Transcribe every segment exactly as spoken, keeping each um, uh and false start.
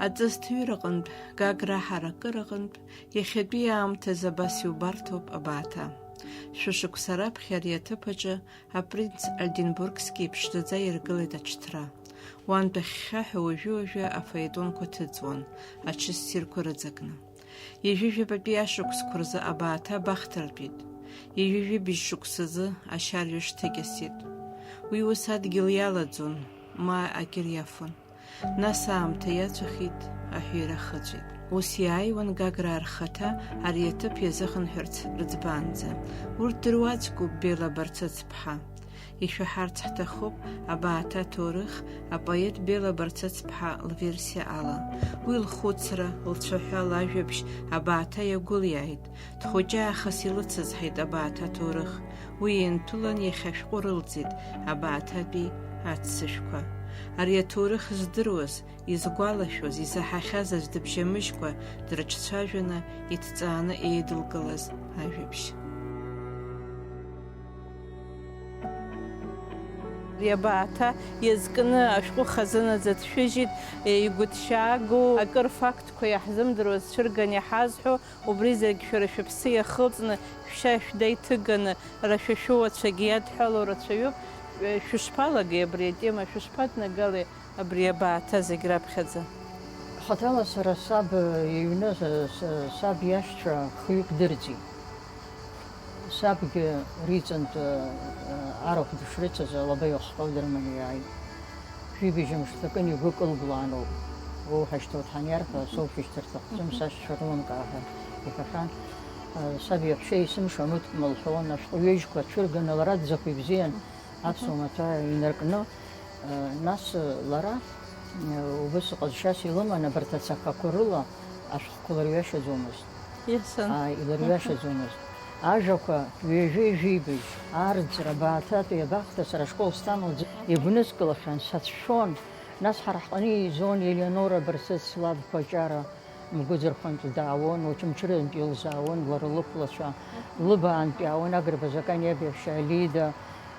Аҵыс ҭыҩраҟынтә, Гагра ҳаракыраҟынтә, иахьатәи аамҭазы абас иубарҭоуп абааҭа. Шәышықәса раԥхьа ари аҭыԥ аҿы апринц Ольденбургски иԥшӡаӡа иргылеит аҽҭра. Уантәи ахьхьаҳәа уажәы-уажәы афаетонқәа ҭыҵуан, аҽы ссирқәа рыҵакны. Ҩажәи жәабатәи ашықәсқәа рзы абааҭа абахҭартәит. Ҩажәи жәибжь шықәсазы ашьа рҩышьҭагь асит. Уи ус адгьыл иалаӡон, ма акыр иафон. Нас аамҭа иаҵәахит, аҳәира хыҵәеит. Ус иааиуан Гаграа рхаҭа ари аҭыԥ иазыхынҳәырц рыӡбаанӡа. Урҭ дыруаӡәкуп Бела Барцыц-ԥҳа. Ишәаҳарц ҳҭахуп абааҭа аҭоурых апоет Бела Барцыц-ԥҳа лверсиа ала. Уи лхәыцра, лцәаҳәа, лажәабжь абааҭа иагәылиааит. Дхәыҷы аахыс илыцызҳаит абааҭа аҭоурых. Уи инҭылан иахьа ашәҟәы рылҵит абааҭатәи аццышәқәа. Ари аҭоурых здыруаз, изгәалашәоз, изаҳахьаз аӡә дыбжьамыжькәа дрыҿцәажәаны, иҭҵааны еидылкылаз ажәабжь. Абааҭа иазкны ашәҟәы хазы наӡа дшәыжьит, игәыҭшьаагоу акыр фактқәа иаҳзымдыруаз цәырган иҳазҳәо, убри зегь шәара шәыԥсы иахылҵны, шәшьа шәда иҭыганы, ара шәа шәыуацәагьы иадҳәало рацәаҩуп. Шәышԥалагеи абри атема, шәышԥаднагалеи абри абааҭа зегь раԥхьаӡа? Хаҭала сара саб иҩны, с-, саб иашьцәа хҩык дырӡит. Сабгьы риҵынтә, арахә дышрыцыз алаба иахҟьо дырманы иааит. Жәибжь мышҭакын игәы кылблаануп. Уоуҳашьҭалт ҳаниарҳәа, соушәышьҭыр сҭахӡам, сашьцәа рылымкаа ҳәа иҳәахьан. Саб иаҳәшьа есымша мыткәма лҳәон, ашәҟәҩыжьқәа цәырганы лара дзахәа ибзиан, аԥсуа маҭәа инаркны, нас лара убыс ҟазшьас илыман, абарҭ ацақақәа рыла ашәҟәқәа лырҩашьаӡомызт. Иасон. Ааи, илырҩашьаӡомызт. Ажәақәа ҩажәи жәибжь, арӡра, абааҭатәи абахҭа сара ашкол сҭамлаӡ игәнызкылахьан, сацәшәон. Нас ҳара ҳҟны еизон Елеонора Барсыц лаб Кәаҷара, мгәыӡырхәантә даауан, Очамчырантә илзаауан лара лықәлацәа, лыбаантә иаауан Агрба Заканиа иаб иаҳәшьа Лида,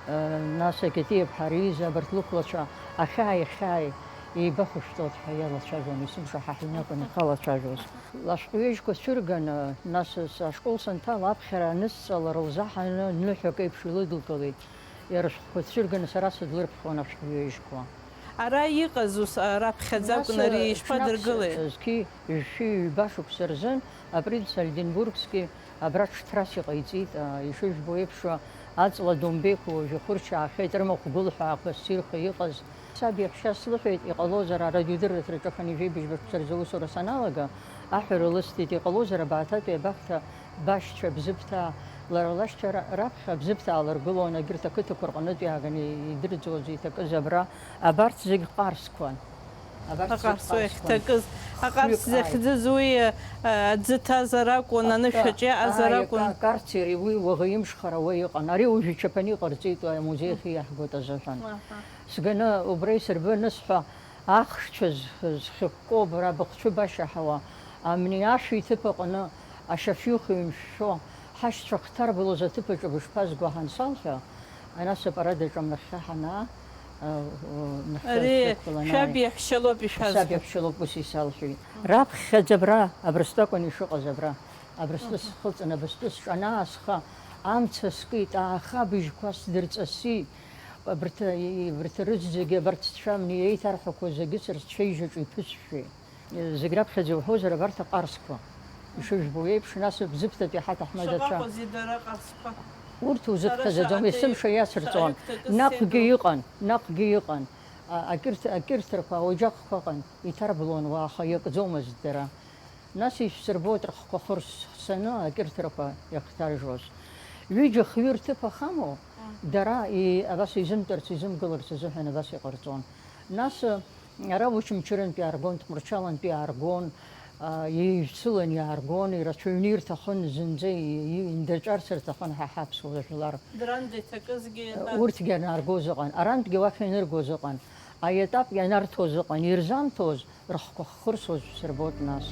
э, нас Акетиа-ԥҳа Риза, абарҭ лықәлацәа ахьааи ахьааи еибахәышәтәуа ҳәа иалацәажәон, есымша ҳа ҳинапы анхалацәажәоз. Лашәҟәҩыжьқәа цәырганы, нас с-, ашкол санҭала аԥхьара анысҵалара лзаҳаны ныҳәак еиԥш илыдылкылеит. Иара шәҟәқәа цәырганы сара сыдлырԥхуан ашәҟәҩыжьқәа. Ара иҟаз ус, а, раԥхьаӡа акәын, нас, ари э, ишԥадыргылеи? Ҽнак зқьи жәшәи ҩба шықәса рзын апринц Ольденбургски абра ҽҭрас иҟаиҵеит, а, ишыжәбо еиԥш, аҵла думбеиқәа уажә ихәырчаахьеит, рымахә гәылҳәаақәа ссирқәа иҟаз. Саб иаҳәшьа слыҳәеит, иҟалозар, арадиодырраҭараҿы аханижәеибыжьба шықәса рзы аусура саналага, аҳәара лысҭеит, иҟалозар, абааҭатәи абахҭа башьцәа Бзыԥҭаа, лара лашьцәа ра-, раԥхьа Бзыԥҭаа лыргылон, егьырҭ ақыҭақәа рҟынтә иааганы идырӡуаз иҭакыз абра, абарҭ зегь ҟарсқәан. Абарҭ зегь Аҟарс уи ҟарсқәан. Ахьҭакыз, аҟарс Хҩык, ааи. Захьӡыз уи, а, аӡы ҭазар акәын, анышә аҿы иаҟазар ааи, акәын. Ка-, карцери уи уаӷеимшхара уа иҟан. Ари уажәы ичаԥаны иҟарҵеит, уи амузеи ахь иаҳгоит азыҳәан. Аҳа. Сганы убра исырбы анысҳәа, ахшцәа з-, зхьыкәкәо бара быхцәы башьаҳауа, амни ашәи иҭыԥ аҟны ашьафҩы хҩымшәшәо, ҳашьцәа хҭарблоз аҭыԥ аҿы бышԥазгәаҳан салҳәа, анасыԥ ара даҿам нахьхьи ҳанаа, а, у, нахьхьи Ари шәықәланааи. Шәаб иаҳәшьа лоуп ишәазҳәо. Саб иаҳәшьа лоуп, ус исалҳәеит. Раԥхьаӡа абра, абрыстәы акәын ишыҟаз абра. Абрыстәы схылҵын, абрыстәы сҿанаасха, амца скит, ааха абыжьқәа сдырҵаси. Абарҭ, абарҭ рызегьы, абарҭ сцәамни еиҭарҳәақәо зегьы сара сцәеижь аҿы иԥысшәеит. Зегь раԥхьаӡа иуҳәозар, абарҭ аҟарсқәа. Ишыжәбо еиԥш, нас Бзыԥҭатәи ҳаҭаҳмадацәа. Шаҟа ыҟоузеи дара аҟарсқәа? Урҭ узыԥхьаӡаӡом, Сара есымша иацырҵон. Сара акгьы Наҟгьы ыҟан, наҟгьы ыҟан. А, акьырҭ-, акьырҭрақәа, ауаџьаҟқәа ыҟан, иҭарблон уа, аха иакӡомызт дара. Нас ишәсырбоит рыхқәа хырсаны акьырҭрақәа иахҭаржәуаз. Ҩыџьа хҩы рҭыԥ ахамоу, дара и-, абас изымтәарц, изымгыларц азыҳәан абас иҟарҵон. Нас, ара Очамчырантәи иааргон, Тҟәарчалантәи иааргон, а, еижәцылан иааргон, ирацәаҩны ирҭахын зынӡа и-, и-, индаҿарц рҭахын ҳа ҳаԥсуа жәлар. Дранӡа иҭакызгьы, ҳәа. Урҭгьы анааргоз ыҟан, арантәгьы уахь ианыргоз ыҟан, аетап ианарҭоз ыҟан, ирзамҭоз, рыхқәа хырсуаз шәсырбоит нас.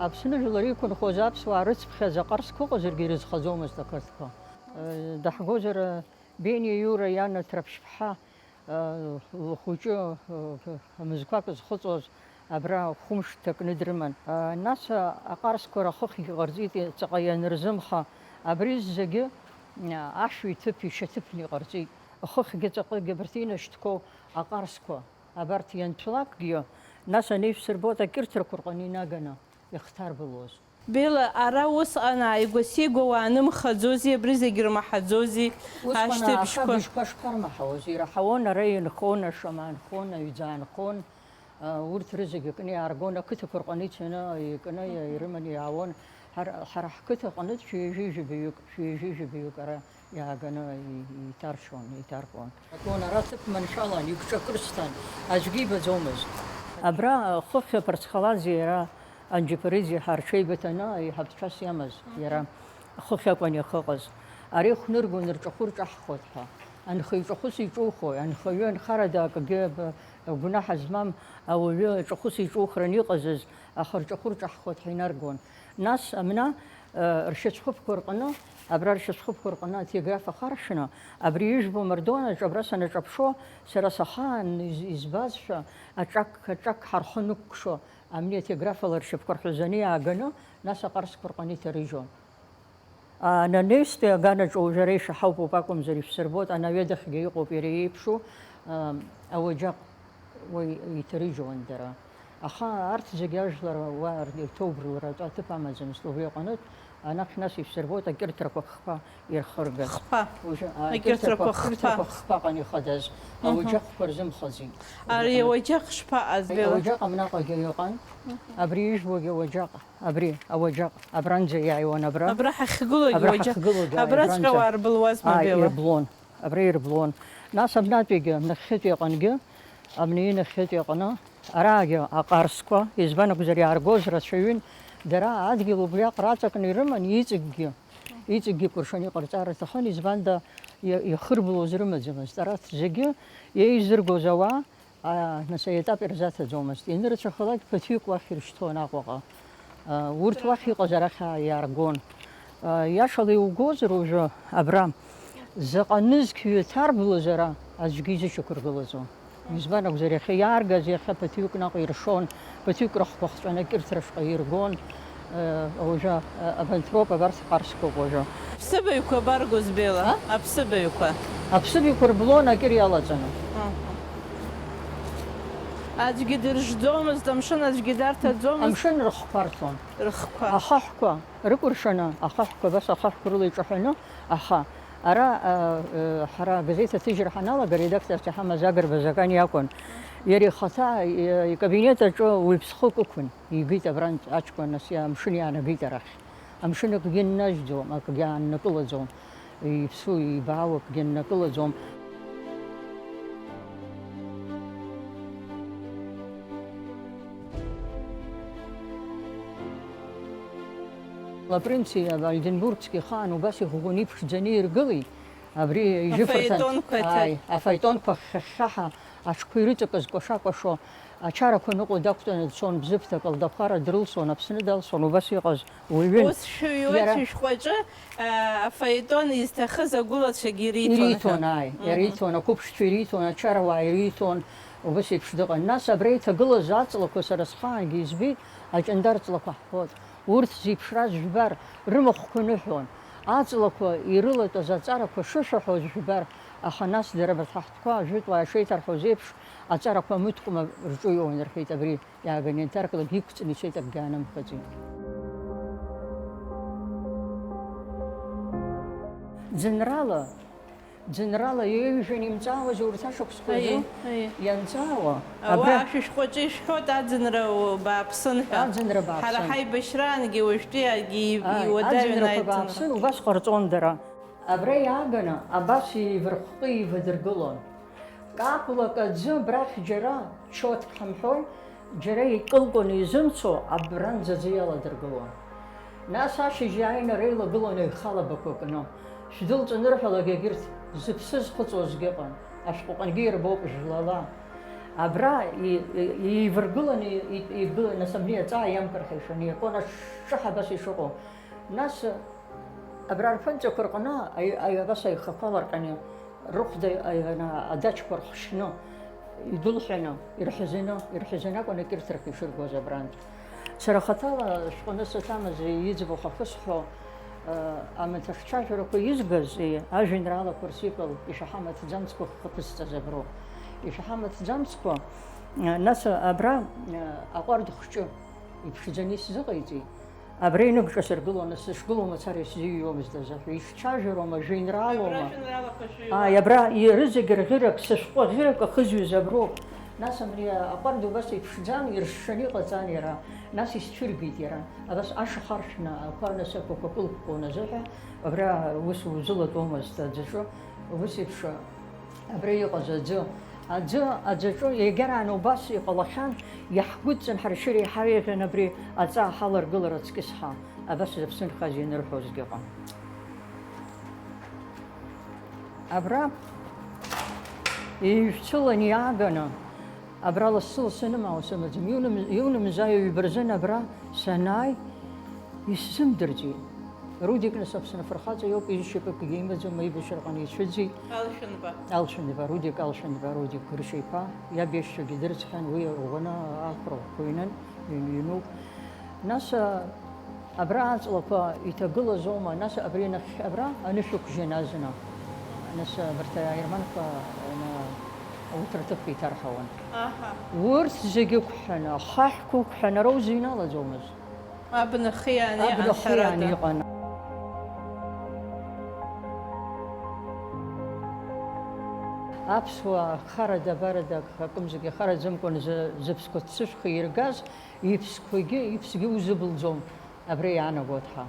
Аԥсны жәлар иқәынхоз аԥсуаа рыцԥхьаӡа ҟарсқәа ыҟазаргьы ирызхаӡомызт ақырҭқәа. Даҳгозар, Бениа Иура ианаҭ Раԥшьԥҳа лхәыҷы, мызқәак зхыҵуаз, абра хәымш дҭакны дрыман. Нас аҟарсқәа рахыхьгьы ҟарҵеит, ҵаҟа ианырзымха, абри зегьы ашәи ҭыԥи шьаҭыԥны иҟарҵеит. Хыхьгьы ҵаҟагьы абарҭ инашьҭқәоу аҟарсқәа, абарҭ ианцәлакгьы, нас анеишәсырбоит акьырҭрақәа рҟны инаганы ихҭарбылуаз. Бела, ара усҟан ааигәа-сигәа уаанымхаӡози, абри зегь рмаҳаӡози, Усҟан ашьҭыбжьқәа? Ахабжьқәа шԥармаҳауаз? Ираҳауан, ара инхон, ашама нхон, аҩӡа аанхон, а, урҭ рызегь икны иааргон, ақыҭақәа рҟны ицаны икны Мгм. ирыманы иаауан. Ҳара, ҳара ҳқыҭа аҟнытә шәи ҩажәи жәабаҩык, шәи ҩажәи жәабаҩык ара иааганы и-, иҭаршьуан, иҭаркуан. Акон ара ҭыԥ маншәалан, игәҿакырсҭан, аӡәгьы ибаӡомызт. Абра хыхь аԥырцхалази иара Анџьаԥариӡе ҳа рҽеибыҭаны аиҳабацәас иамаз, Мгм. иара хыхь акәын иахыҟаз. Ари хәныргон, рҿахәы рҿаҳхуеит ҳәа. Анхаҩ ҿахәыс иҿухои, анхаҩы анхарада акгьы б-, гәнаҳа змам ауаҩы ҿахәыс иҿухран иҟазыз, аха рҿахәы рҿаҳхуеит ҳәа инаргон. Нас амна, э, ршьацәхыԥқәа рҟны, абра ршьацәхыԥқәа рҟны ателеграф ахаршәны, абри ижәбо амардуанаҿ абра санаҿаԥшуа, сара сахаан из-, избазшәа, аҿак, аҿак ҳархы нықәкшо, амни ателеграф ала ршьапқәа рҳәазаны иааганы, нас аҟарсқәа рҟны иҭарыжьуан. Ананеистәи аганаҿ уажәы ара ишаҳауп акәымзар, ишәсырбоит, анаҩадахьгьы иҟоуп иара иеиԥшу, а, ауаџьаҟ уи иҭарыжьуан дара. Аха арҭ зегьы ажәлар уа р-, иҭоубрылра атәы аҭыԥ амаӡамызт, убри аҟынтә, анахь нас ишәсырбоит акьырҭрақәа хԥа ирхыргаз. Хԥа. Уажәы, а, Акьырҭрақәа акьырҭрақәа, хԥа. Акьырҭрақәа хԥаҟан ихадаз, Мгм. ауаџьаҟқәа рзымхаӡеит. Ари Уажәы, а, ауаџьаҟ шԥаҟаз, Бела? Ауаџьаҟ амнаҟагьы ыҟан, Мгм. абри ижәбогьы ауаџьаҟ. Абри, ауаџьаҟ, абранӡа иааиуан абра. Абра ҳахьгылогь Абра уаџьаҟ. ҳахьгылогь, ааи, Абраҵәҟьа абранӡа. уаарбылуазма, Ааи, Бела? ирблон. Абра ирблон. Нас абнатәигьы, нахьхьытәи аҟынгьы, абни нахьхьытәи аҟны, араагьы аҟарсқәа, избан акәзар, иааргоз рацәаҩын, дара адгьыл убриаҟ раҵакны ирыман, иҵегьгьы, иҵегьгьы кәыршаны иҟарҵар рҭахын, избанда, иа-, иахырблоз рымаӡамызт. Арҭ зегьы еизыргоз ауаа, А, нас аетап ирзаҭаӡомызт. Ианырацәахалак, ԥыҭҩык уахь иршьҭуан Аҟәаҟа. А, урҭ уахь иҟаз арахь иааргон. А, иашала иугозар уажәы, абра, заҟа нызқь ҩы ҭарблозар, аӡәгьы изышьақәыргылаӡом. Избан акәзар, иахьа иааргаз, иахьа ԥыҭҩык наҟ иршон, ԥыҭҩык рыхқәа хҵәаны акьырҭрашҟа иргон. Э, уажәы, э, абанҭ роуп, абарҭ ҟарсқәоуп уажәы. Аԥсыбаҩқәа абаргоз, Бела? А? Аԥсыбаҩқәа. Аԥсыбаҩқәа рблон акыр иалаҵаны. Аҳа. Аӡәгьы дыржәӡомызт, амшын аӡәгьы дарҭаӡомызт. Амшын рыхқәа рҭон. Рыхқәа. Ахаҳәқәа рыкәыршаны, ахаҳәқәа, абас ахаҳәқәа рыла иҿаҳәаны, аха ара, а, э, ҳара агазеҭ аҭыжьра ҳаналага, аредакторс иҳамаз Агрба Закан иакәын. Иара ихаҭа, э, икабинет аҿы уаҩԥсхык ықәын. Игеит абрантә аҷкәын, нас иа-, амшын иаанагеит арахь. Амшын акгьы ннажьӡом, акгьы ааннакылаӡом. Иԥсу, ибаау акгьы аннакылаӡом. Лапринци Ольденбургски ихаан убас иӷәӷәаны иԥшӡаны иргылеит. Абри ижәыфырҭан-, Афаетонқәа ҭа- ааи, афаетонқәа хьхьаҳа аҽқәа ирыҵакыз кәаша-кәашо, ачарақәа ныҟәо дақәтәаны дцон, Бзыԥҭак лдақәара дрылсуан, Аԥсны далсуан, убас иҟаз уаҩын. Ус шәыҩуа Иара шәышәҟәаҿы, а, афаетон изҭахыз агәылацәагьы ириҭон ҳәа. Ириҭон, ааи, Мгм. ириҭон, ақәыԥшцәа ириҭон, ачарауаа ириҭон, убас еиԥш дыҟан. Нас абра иҭагылаз аҵлақәа сара схаангьы избеит, аҷандар ҵлақәа ҳҳәон. Урҭ зеиԥшраз жәбар, рымахәқәа ныҳәон. Аҵлақәа ирылатәаз аҵарақәа шышәаҳәоз жәбар, аха нас дара абарҭ ҳаҳҭқәа ажәытәуаа шеиҭарҳәоз еиԥш, аҵарақәа амыткәма рҿы иоуан, рҳәеит, абри иааганы ианҭарклак иқәҵны ицеит, акгьы аанымхаӡеит. Ӡынрала Ӡынрала еиҩжәан имҵаауаз урҭ ашықәсқәа Аиеи, рзы аиеи. ианҵаауа, Ауаа абра ашәышәҟәаҿы ишәҳәоит, аӡынра бааԥсын ҳәа. Аӡынра бааԥсын. Ҳара ҳаибашьраангьы уажәтәи агьы и-, Ааи, иуадаҩын аӡынрақәа аиҭынра. бааԥсын, убас ҟарҵон дара. Абра иааганы абас еивырхәҟы еивадыргылон. Каплак аӡы абрахь џьара, чоҭк ҳамҳәои, Џьара икылкәаны изымцо абранӡ аӡы иаладыргылон. Нас ашьыжь иааины ара илагылон аҩхалабақәа кны. Шәдәылҵынрыҳәалак, егьырҭ зыԥсы зхыҵуазгьы ыҟан, ашәҟәы аҟынгьы ирбоуп жәлала. Абра и-, и-, еивыргыланы и-, игылан, нас абни аҵаа иамкыр ҳәа ишәаны иакуан, ашҿаҳа абас ишыҟоу. Нас абра рԥынҵақәа рҟны аи-, аи-, абас аихақәа ларҟьаны, рыхәда аи-, ана-, адачқәа рхшьны, идәылҳәаны, ирҳәазаны, ирҳәазаны акәын акьырҭрақәа ишыргоз абрантә. Сара хаҭала шәҟәны саҭамыз, иӡбахә ахысҳәо, Амаҭ ахцәажәарақәа изгаз, ажәеинраалақәа рцикл ишәаҳамаҭӡамцқәа хкы ԥызҵаз аброуп. Ишәаҳамаҭӡамцқәа, нас абра аҟәардә хҿы иԥшӡаны исзыҟаиҵеит. Абра иныкҿасыргыло, нас сышгылоу мацара исзыҩуамызт азыҳәа. Ишцәажәароума, жәеинраалоума? Абра жәеинраалақәа шәыҩуа. Ааи, абра рызегь рӷьырак, сышәҟәы ӷьырак ахызҩоз аброуп. Нас абри аҟәардә убас иԥшӡан, иршшаны иҟаҵан иара. Нас исцәыргеит иара. Абас ашаха аршәны ақәа, нас ақәақәа кылԥхон азыҳәа, абра ус узылатәомызт аӡаҿы, ус еиԥш абра иҟаз аӡы. Аӡы, аӡаҿы иагьарааны убас иҟалахьан, иаҳгәыдҵан ҳаршьыра еиҳа еиӷьын абри аҵаа ҳаларгылар аҵкьыс ҳәа, абас зыԥсы нхаз ианырҳәозгьы ыҟан. Абра еижәцылан иааганы, абра лассы-лассы нымаауа сымаӡам. Иунам-, иунамзааҩ ҩба рзын абра санааи, исзымдырӡеит. Рудик, нас, Аԥсны афырхаҵа иоуп, изшьапыкгьы имаӡам, аибашьраҟны ицәыӡит. Алшәындба. Алшәындба, Рудик, Алшәындба, Рудик Грышьа-иԥа, иаб иашьцәагьы дырцхьан, уи иӷәӷәаны ақәра ӷәӷәа инын, ин-, инуп. Нас, а, абра аҵлақәа иҭагылазоума, нас абри нахь, абра анышә ықәжьын азна. Нас абарҭ аерманқәа, ана, ауҭраҭыԥқәа иҭарҳауан. Аҳа. Урҭ зегьы ықәҳәаны, ахаҳәқәа ықәҳәаны, ара узыҩналаӡомызт. Абна хиааны иҟан, абна хиааны ҳәарада, иҟан. Аԥсуаа харада-барада акымзарак ихараӡамкәан зы-, зыԥсқәа ццышәха иргаз, иԥсқәагьы, иԥсгьы узыбылӡом, абра иаанаго ҭҳа.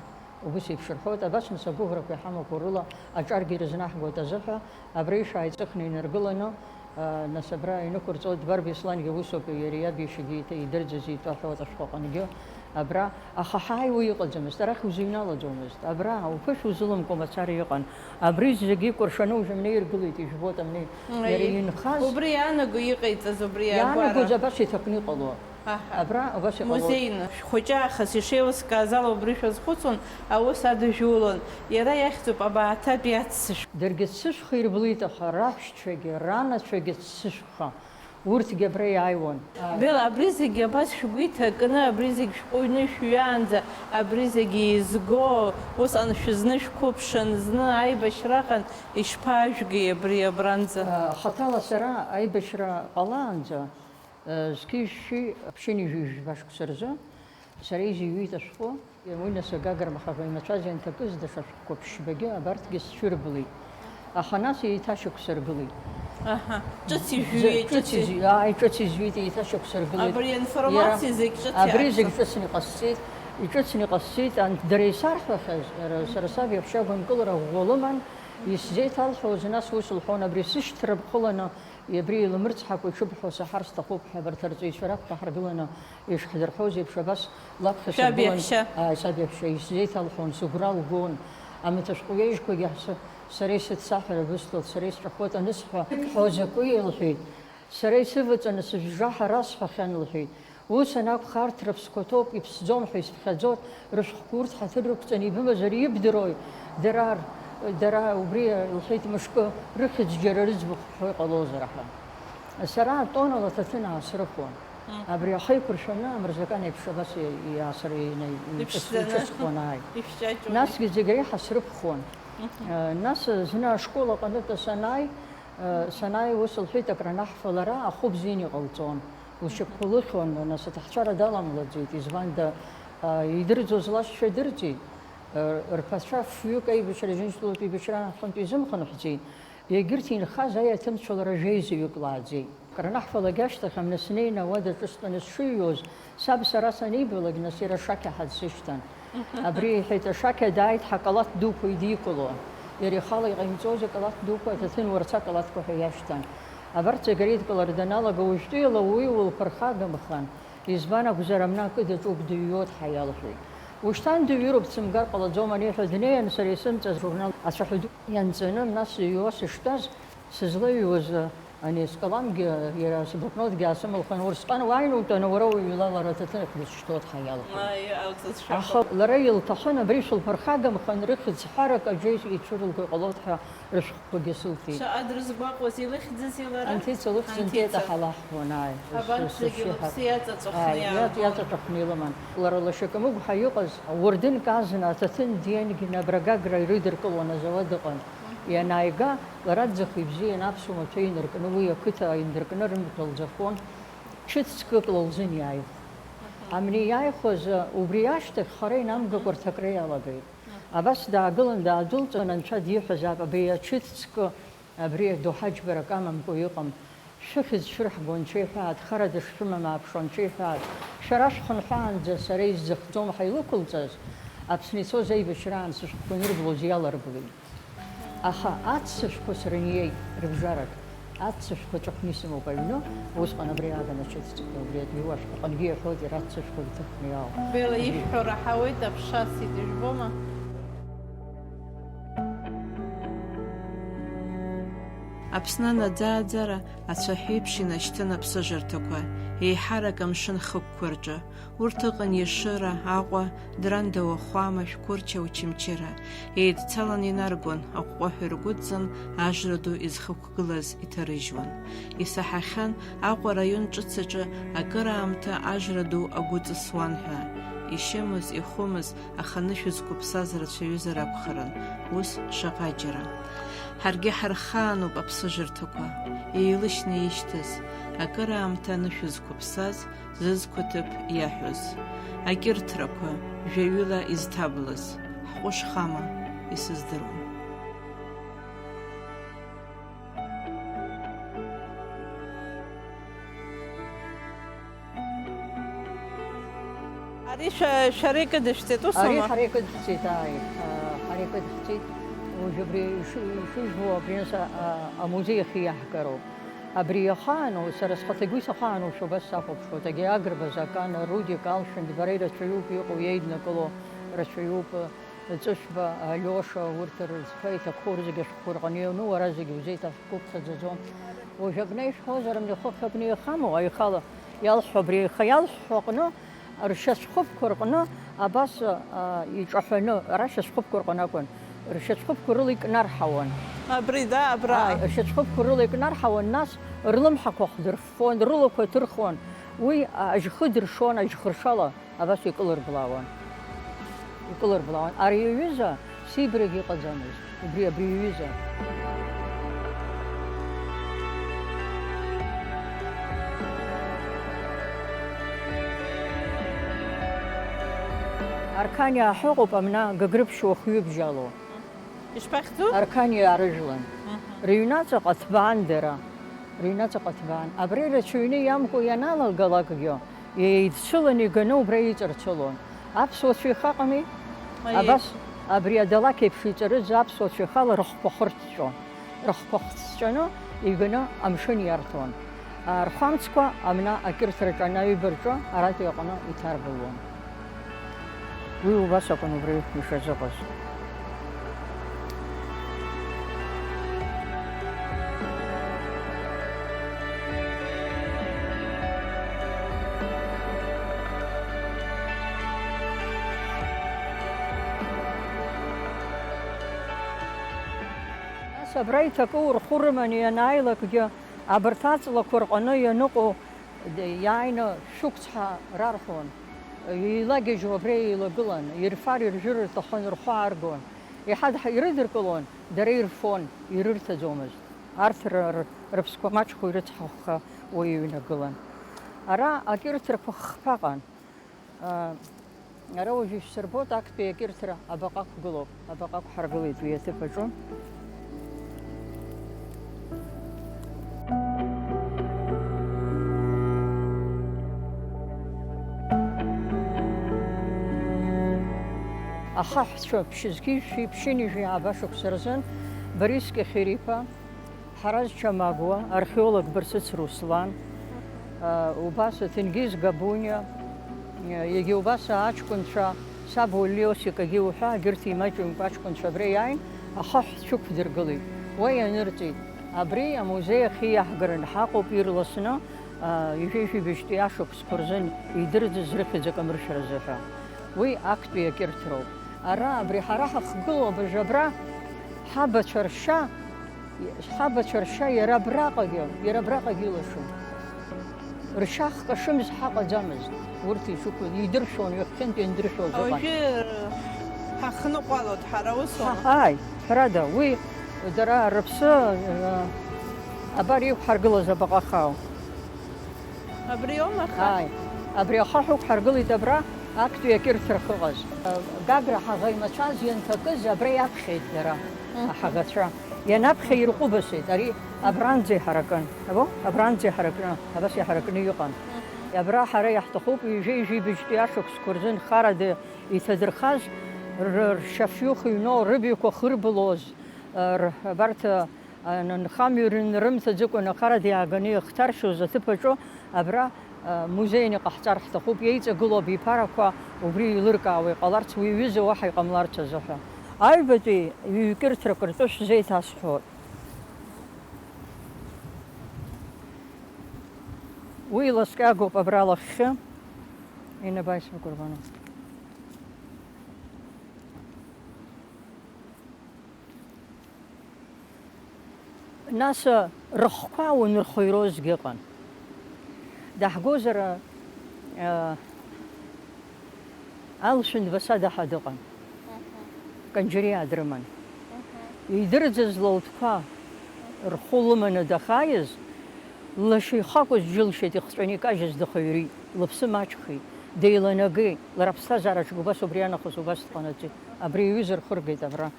Убыс еиԥш рҳәоит, абас нас агәыӷрақәа иҳамақәоу рыла аҿаргьы ирызнаҳгоит азыҳәа, абра ишааиҵыхны инаргыланы, Нас абра инықәырҵоит, Дбар Беслангьы усоуп, иареи иаб иашьагьы еиҭа идырӡыз итәа аҳәоит ашәҟәы аҟынгьы. Абра, аха ҳааиуа иҟаӡамызт, арахь узыҩналаӡомызт. Абра, уԥышә узылымкуа мацара иҟан. Абри зегьы икәыршаны уажә амни иргылеит, ижәбоит амни. Иара инхаз. Убри иаанаго иҟаиҵаз, убри иаагәара. Иаанагоз абас иҭакны иҟало. Аҳа. Абра, абас иҟало. Музеины. Шәхәыҷы аахыс ишеилыскааз ала убри шәазхәыцуан, аус адыжәулон. Иара иахьӡуп абааҭатә иаццышә. Даргьы ццышәха ирблит, аха раҳәшьцәагьы, ранацәагьы ццышәха. Урҭгьы абра иааиуан. Бела, абри зегьы абас шәгәы иҭакны, абри зегь шәҟәыҩны шәҩаанӡа, абри зегь еизго, усҟан шәызны шәқәыԥшын, зны аибашьраҟан ишԥаажәгеи абри абранӡа? Хаҭала сара аибашьра ҟалаанӡа, Зқьи-шәшьи ԥшьынҩажәи жәба шықәса рзы сара изыҩит ашәҟәы. Уи нас агагра махаҟа имацәаз ианҭакыз даҽа шәҟәқәа ԥшьбагьы абарҭгьы сцәырблит. Аха нас еиҭашықәсыргылеит. Аҳа. Ҿыц изҩит, ҿыц изҩит, ааи, ҿыц изҩит, еиҭашықәсыргылеит. Абри аинформациа зегь ҿыц иаҳҭо. Абри зегь ҿыцны иҟасҵеит. Иҿыцны иҟасҵеит, анҭ дара исарҳәахьаз, ра-, сара саб иаҳәшьа гәынкылара ӷәӷәа лыман, исзеиҭалҳәоз, нас ус лҳәон, абри сышьҭра бхыланы, Абри илмырцҳакәа иҽыбҳәо саҳар сҭахуп ҳәа, абарҭ арҵаҩцәа раԥхьа ҳаргыланы ишҳдырҳәоз еиԥш, абас лаԥхьа саргылан, ааи, саб иаҳәшьа исзеиҭалҳәон, сыгәра лгон, амаҭәашәҟәы ҩежьқәагьы ҳс-, сара исыццаҳәара бысҭоит, сара исҵәахуеит анысҳәа, ҳәо закәи, лҳәеит. Сара исываҵаны сыжәжаҳа расҳәахьан, лҳәеит. Ус анакәха, арҭ рыԥсқәа ҭоуп, иԥсӡом ҳәа исԥхьаӡоит, рышәҟәқәа урҭ ҳаҭыр рықәҵаны ибымазар ибдыруеи? Дара, дара убри, лҳәеит, мышкы рыхьӡ џьара рыӡбахә ҳәо иҟалозар ҳәа. Сара тоннала аҭаҭын аасрыхуан. Мгм. Абри ахы еиқәыршәаны амырзакан еиԥш абас и-, иаасыр-, ина-, иҿыс-, иҿысхуан, ааи. Ишәҷаҷон. Насгьы зегь реиҳа срыԥхуан. Мгм. Э, нас зны ашкол аҟнытә санааи, э, санааи, ус лҳәеит, акранаҳфалара ахәы бзианы иҟалҵон. Лшьапқәа лыхьуан, нас аҭаҳцәара даламлаӡеит, избанда, а, идырӡоз лашьцәа дырӡит, а, рԥацәа фҩык аибашьра, Џьынџьтәылатә еибашьра аҟынтә изымхынҳәӡеит, егьырҭ инхаз аиаҭымцәалара жәеизаҩык лааӡеит. Кранаҳфалак ашьҭахь амны снеины ауада ҿыстәаны сшыҩуаз, саб сара санибалак, нас иара ашақьаҳа дсышьҭан. Абри, иҳәеит, ашақьа дааит ҳәа акалаҭ дуқәа идикыло. Иара ихала иҟаимҵози акалаҭ дуқәа, аҭаҭын уарца акалаҭқәа ҳәа иашьҭан. Абарҭ зегь реидкылара даналага, уажәтәи ала уи улԥырхагамхан, избан акәзар, амна акы даҿуп, дыҩуоит ҳәа иалҳәеит. Ушьҭан дыҩыроуп, дсымгар ҟалаӡом аниҳәа, днеин, сара исымҵаз журнал ацәаҳәа ду ианҵаны, нас сыҩуа сыштәаз, сызлаҩуаз, Ани скаламгьы, иара сблокнотгьы аасымылхын, усҟан уааины утәаны уара уҩла лара аҭаҭын ахь дызшьҭоу дҳаиалҳәеит. Аиа, алҵшәа. Аха лара илҭахын абри шәылԥырхагамхан рыхьӡ ҳәарак аџьа ицәырылго иҟалоит ҳәа рышәҟәқәагьы сылҭеит. Шаҟа дрызгәаҟуаз, илыхьӡызи лара? Анҭица лыхьӡ Анҭица. Анҭица ҳалаҳхуан, ааи. Абанҭ зегьы лыԥсы иааҵаҵәахны иаагон. Иаҵаҵәахны илыман. Лара лашьа Камыгә ҳәа иҟаз, уардынк азна аҭаҭын Диангина Абра Гагра ирыдыркылон азауад ыҟан. Ианааига, лара дзыхи бзиан аԥсуа маҭәа инаркны, уи ақыҭа инаркны рымҩа лӡахон, ҽыҭ ҵкык лылзыниааихт. Амни иааихәаз, убри ашьҭахь хара инамгакәа рҭакра иалагеит. Абас даагылан, даадәылҵын, анцәа диҳәазаап, абри аҽыҭ ҵкы, абри доуҳа џьбарак амамкәа иҟам. Шәыхьӡ шәырҳго анцәа иҳәаат, хара дышшәымам ааԥшуа анцәа иҳәаат, шәара шәхынҳәаанӡа сара исзыхьӡом ҳәа илықәылҵаз, Аԥсны ицоз аибашьраан сышәҟәқәа анырблоз иаларблит. Аха аццышәқәа срыниеит, рыбжарак, аццышәқәа ҵәахны исымоуп аҩны, усҟан абри ааган аҽыцҵәҟьа, убри адҩуашәҭаҟынгьы иаҳәоит, иара аццышәқәа иҭыхны иаауп. Бела ибҳәо раҳауеит, аԥша асит, ижәбома? Аԥсны анаӡааӡара ацәаҳәеиԥш инашьҭын аԥсыжырҭақәа, еиҳарак амшын хықәқәа рҿы. Урҭ ыҟан Ешыра, Аҟәа, Дранда, Уахәама, Шәқәырча, Очамчыра. Еидцалан инаргон, аҟәҟәаҳәа иргәыдҵан, ажра ду изхықәгылаз иҭарыжьуан. Исаҳахьан Аҟәа араион ҿыц аҿы акыраамҭа ажра ду агәы ҵысуан ҳәа. Ишьымыз, ихәымыз, аха анышә зқәыԥсаз рацәаҩызар акәхарын, ус шаҟа џьара. Ҳаргьы ҳархаануп аԥсыжырҭақәа, еилышьны ишьҭаз, акыраамҭа анышә зқәыԥсаз, зызқәа ҭыԥ иаҳәоз. Акьырҭрақәа, жәаҩыла изҭаблыз, ҳҟәышхама, исыздыруам. Ари шәа-, шәара икыдышәҵеит, усоума? Ари ҳара икыдҳәҵеит, ааи, а, ҳара икыдҳәҵеит. Уажә абри иши-, ишыжәбо абри нас, а, а, амузеи ахь иаҳгароуп. Абри иахаану, сара схаҭагьы уи сахаану, шәа убас сахәаԥшуеит. Агьи Агрба Закана, Рудик, Алшәындбара ирацәаҩуп иҟоу, иеиднакыло рацәаҩуп. Ҵәышба, Алиоша, урҭ рызҳәа иҭаххо рзегьы ашәҟәқәа рҟны иану, уара зегьы узеиҭашәгәыԥхьаӡаӡом. Уажә абна ишәҳәозар, абни хыхь абни иахамоу, аихала иалҳәо, абри аиха иалҳәо аҟны, ршьацәхыԥқәа рҟны абас, а, иҿаҳәаны, ара шьацәхыԥқәа рҟны акәын, ршьацәхыԥқәа рыла икнарҳауан. Абри, да, абра. Ааи, ршьацәхыԥқәа рыла икнарҳауан, нас рлымҳақәа хдырффон, рылақәа ҭырхуан. Уи, а, ажьхы дыршон, ажьхыршала. Абас икылырблаауан. Икылырблаауан. Ари иҩыза сибрагь иҟаӡамызт. Убри абри иҩыза. Арқаниаа ҳәа ыҟоуп, амна Гагрыԥшь уахҩыбжьалоу. Ишԥахьӡу? Арқаниаа рыжәлан. Мгм. Рыҩнаҵаҟа ҭбаан дара. Рыҩнаҵаҟа ҭбаан. Абри рацәаҩны иамкуа ианалагалакгьы, еидцыланы иганы убра иҵарцылон. Аԥсуа цәеиха ыҟами? Аиеи. Абас абри адалақь еиԥш иҵарыз аԥсуа цәеихала рыхқәа хырцәҵәон. Рыхқәа хцәҵәаны иганы амшын иарҭон. Рхәамцқәа амна акьырҭраҿы анаҩба рҿы аратәи аҟны иҭарбылуан. Уи убас акәын убри ишазыҟаз. Нас абра иҭакы урхәы рыманы ианааилакгьы, абарҭ аҵлақәа рҟны ианыҟоу иааины шәықәцҳа рарҳәон. Еилагьежьуа абра еилагылан, ирфар-иржәыр рҭахын, рхәы ааргон. Еиҳа дҳа-, ирыдыркылон, дара ирфон, ирырҭаӡомызт. Арҭ р-, р-, рыԥсқәа маҷхо ирыцҳахәха уи иҩнагылан. Ара акьырҭрақәа хԥаҟан. Ара уажәы ишәсырбоит, актәи акьырҭра абаҟа ақәгылоуп. Абаҟа ақәҳаргылеит уи аҭыԥ аҿы. Ахаҳәцәа ԥшьызқьи жәшәи ԥшьынҩажәи ааба шықәса рзын Борис Кьахьыриԥа, Ҳараз Чамагәуа, археолог Барсыц Руслан, а, убас Ҭенгиз Габуниа, а, иагьа убас аҷкәынцәа, саб Лиосик агьи уҳәа, егьырҭ имаҷымкәа аҷкәынцәа абра иааин, ахаҳә цәықәдыргылеит. Уа ианырҵеит, Абри амузеи ахь иаҳгараны ҳаҟоуп ирласны, а, ҩажәи жәибжьтәи ашықәсқәа рзын идырӡыз рыхьӡ акамыршәразы ҳәа. Уи актәи акьырҭроуп. Ара, абри ҳара ҳахгылоу абыржә абра, ҳабацәа ршьа, ҳабацәа ршьа иара абраҟагьы, иара абраҟагьы илашон. Ршьа хкашымз ҳаҟаӡамызт, урҭ ишықәыз, идыршәон, ҩахьхьынтә иандыршәоз ыҟан. Уажәы ҳахныҟәалоит ҳара, усоума? Ҳа-, ааи, ҳәарада, уи дара рыԥсы, э, абар иқәҳаргылаз абаҟа хаау. Абри аума аха? Ааи, абри ахаҳә ықәҳаргылеит абра, актәи акьырҭра ахьыҟаз. Гагра ҳаӷа имацәаз ианҭакыз абра иаԥхьеит дара, мгм, аҳаӷацәа. Ианаԥхьа ирҟәыбасеит, ари абранӡа иҳаракын. Або? Абранӡа иҳаракны, абас иҳаракны иҟан. Мгм. Абра ҳара иаҳҭахуп ҩажәи жәибжьтәи ашықәсқәа рзын харада иҭадырхаз, р-, ршьафҩык иҩноу, рыбаҩқәа хырбылоз, р-, абарҭ, а, н-, нхамҩа рымҭаӡакәа харада иааганы ихҭаршьуаз аҭыԥ аҿы абра, а, музеин иҟаҳҵар ҳҭахуп, иеиҵагылоу абиԥарақәа убри еилыркаауа иҟаларц, уи аҩыза уаҳа иҟамларц азыҳәа. Аҩбатәи ҩ-кьырҭрак ртәы шәзеиҭасҳәоит. Уи ласкьагоуп абра лахьхьы, инабаисмакәырбану. Нас, рыхқәа унырхыҩрозгьы ыҟан. Даҳгозар, а, Алшәындба садаҳа дыҟан. Мгм. Канџьариаа дрыман. Мгм. Идырӡыз лылҭқәа рхәы лыманы дахааиз, лашьа ихакәыз џьылшьеит, ихҵәаны икажьыз дыхаҩрит, лыԥсы маҷхеит, деиланагеит, лара аԥсҭазаараҿгьы убас убри анахыс убас дҟанаҵеит. Абри аҩыза рхыргеит абра.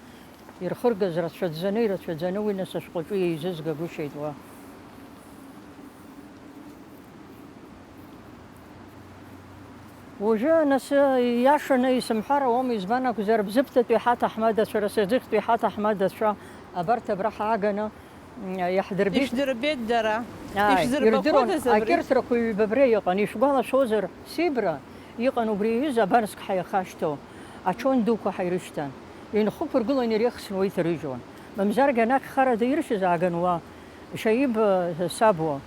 Ирхыргаз рацәаӡаны, ирацәаӡаны уи нас ашәҟәаҿы еизызгагәышьеит уа. Уажәы, нас, ииашаны исымҳәар ауам, избан акәзар, Бзыԥҭатәи ҳаҭаҳмадацәа, Расаӡыхьтәи ҳаҭаҳмадацәа, абарҭ абра ҳааганы, м, иаҳдырбеит. Ишәдырбеит дара. Ааи, ишәзырбақәодаз ирдыруан, абри? Акьырҭрақәа ҩба абра иҟан, ишәгәалашәозар, Сибра иҟан убри аҩыза абанск ҳаиахашьҭоу, ачон дуқәа ҳаирышьҭан. Инхықәыргылан ирехсны уа иҭарыжьуан. Мамзаргьы анахь харада иршьыз ааган уа, Шьаиб, э, саб уа,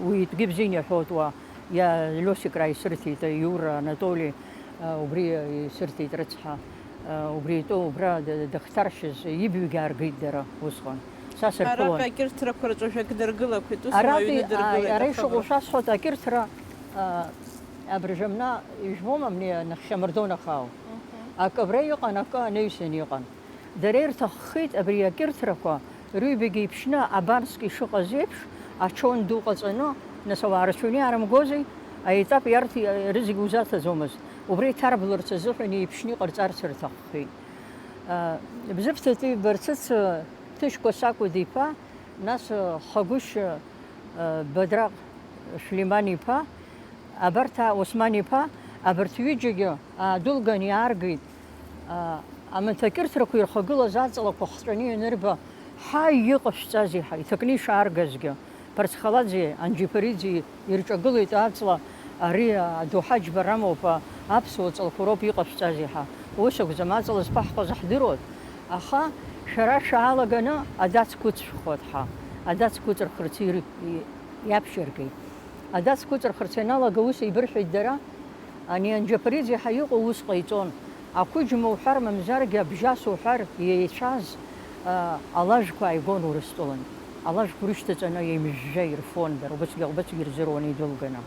уи итәгьы бзианы иаҳәоит уа, иа-, Лиосик рааисырҭеит, Иура, Анатоли, э, убри исырҭеит рыцҳа, э, убри итәы убра д-, дахьҭаршьыз, ибаҩгьы ааргеит дара усҟан. Са сырԥылон. Араҟа акьырҭрақәа рҿы жәак дыргылақәеит, ус уаҩы дыргылеит, ара ишыҟоу шәасҳәоит, акьырҭра, э, абыржәы амна ижәбома, амни нахьхьи амардон ахаау? Мгм. Акы абра иҟан, акы анаҩсан иҟан. Дара ирҭаххеит абри акьырҭрақәа рыҩбагьы иԥшьны абанск ишыҟаз еиԥш, ачон ду ҟаҵаны, нас ауаа рацәаҩны иаарымгозеи, аетап иарҭ-, рызегь узаҭаӡомызт. Убра иҭарблырц азыҳәан еиԥшны иҟарҵарц рҭаххеит. Бзыԥҭатәи Барцыц Ҭышькәа Сакәыд-иԥа, нас Хагәышь Бадраҟ Шәлиман-иԥа, абарҭ, а, Осман-иԥа, абарҭ ҩыџьагьы аадәылган иааргеит. А, амаҭакьырҭрақәа ирхагылаз аҵлақәа хҵәаны ианырба, ҳаи, иҟашәҵазеи ҳа, иҭакны ишааргазгьы, Ԥарцхаладзе, Анџьиԥариӡе ирҿагылеит аҵла, ари адоуҳа џьбарамоуп, а, аԥсуа ҵлақәа роуп, иҟашәҵазеи ҳа. Ус акәӡам, аҵла зԥаҳҟаз ҳдыруан, аха шәара шәаалаганы адацқәа ыҵшәхуан ҳа, адацқәа ыҵырхырц ир-, и-, иаԥшьыргеит. Адацқәа ыҵырхырц ианалага, ус еибырҳәеит дара, ани Анџьаԥариӡе ҳәа иҟоу ус ҟаиҵон, ақәыџьма уҳәар, мамзаргьы абжьас уҳәар, иеицәаз, а, алажәқәа ааигон Урыстәылантә. Алажәқәа рышьҭаҵаны еимжәжәа ирфон дара, убасгьы, убасгьы ирзыруан идәылганы.